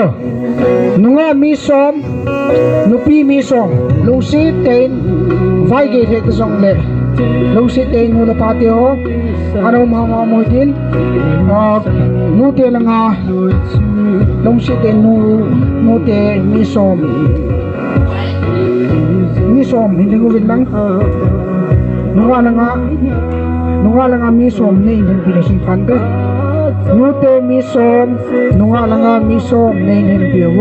ᓄງງາມມີໂຊມ ນຸປີມີໂຊມ ລຸງສີເຕັນ ໄວເກເທກະຊອງເລ ລຸງສີເຕັນ ຫູລະປາເຕໂອ ອາໂນມະມະມຸຍດິນ ອາ ນູເຕລະງາ ລຸງສີເຕັນ ນູ ນູເຕມີໂຊມ ມີໂຊມ ເຫັນເປັນຮູບເປັນຫຼັງ ນຸງງາມລະງາ ນຸງງາມລະງາມມີໂຊມ ນີ້ເຫັນເປັນສິ່ງພັນເດີ ນູເຕມີໂຊມ ນຸງງາມລະງາມມີໂຊມ ນີ້ເຫັນເປັນໂວ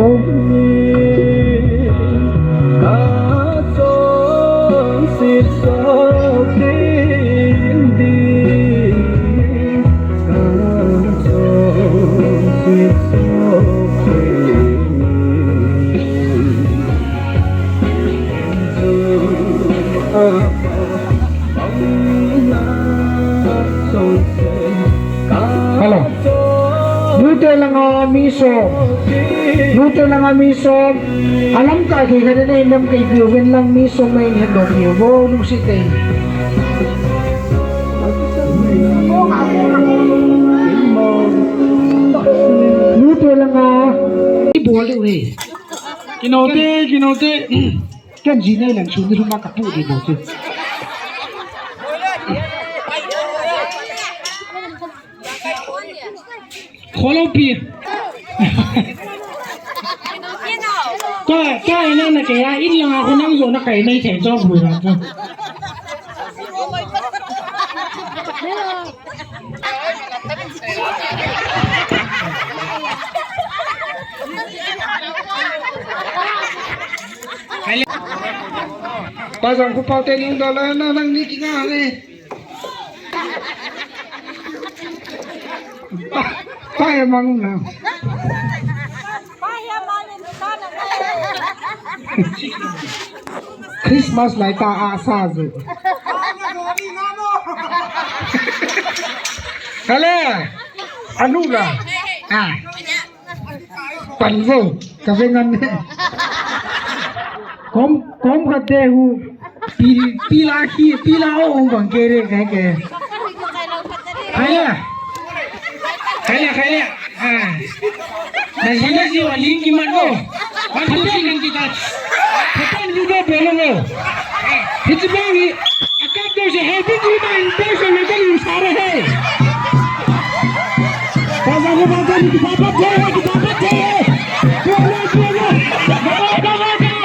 ຮາໂລ ນູເຕລະງາມີໂຊມ ນູເຕລະງາມີໂຊມ ອາລຳກາເຄຄະເດເນ ນຳໄກເກືອເວັນລັງມີໂຊມ ແມ່ນເຫັນດອກດຽວ ໂວ ລູກຊິເຕ ນູເຕລະງາ ທີ່ບົວເລີຍ ກິໂນເຕ ກິໂນເຕ. ແກ່ນສີໃນແຫຼງສູນທີ່ທຸມາກະປູດີບໍ່ຄື ໂຄໂລເບຍ ກໍ ກໍໄອ້ນັ້ນນະ ແກອາອິນລາຄົນນັ້ນໂຍນນະໄກໃນແຂນເຈົ້າຜູ້ນັ້ນ ປາສັງຄູເປົ່າເຕັນດອນແລ້ວ ນັ່ງນີ້ກິນອາຫານເອ ປາ ປາ ມາງາມ. Christmas light a sa zu. Kala, anu la? Ah. Pan vo, ka vengan. Kom, kom ka de hu. Pi, pila ki, pila o ong bang kere kai ke. Kaya. Kaya, kaya. Ah. Na sila si Walin ki man o. Wan tu si kan kita. Kapan juga belum o. Hitu bang ni. Akak tu si happy tu man tu si lekan sare hai. Pasal ni pasal ni kita apa je, kita apa je. Go, go, go, go. Go, go, go, go.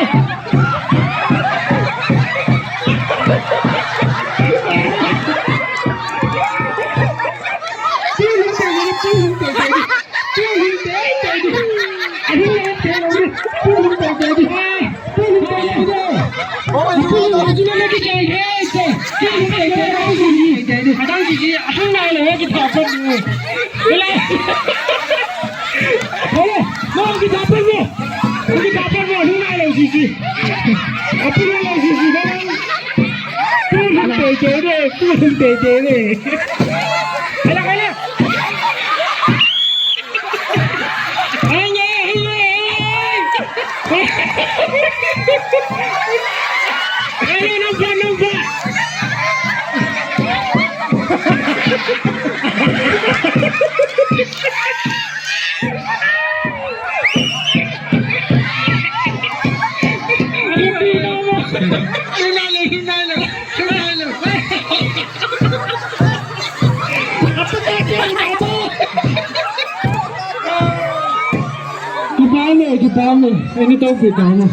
Kibame, kibame. Ini tau kibame.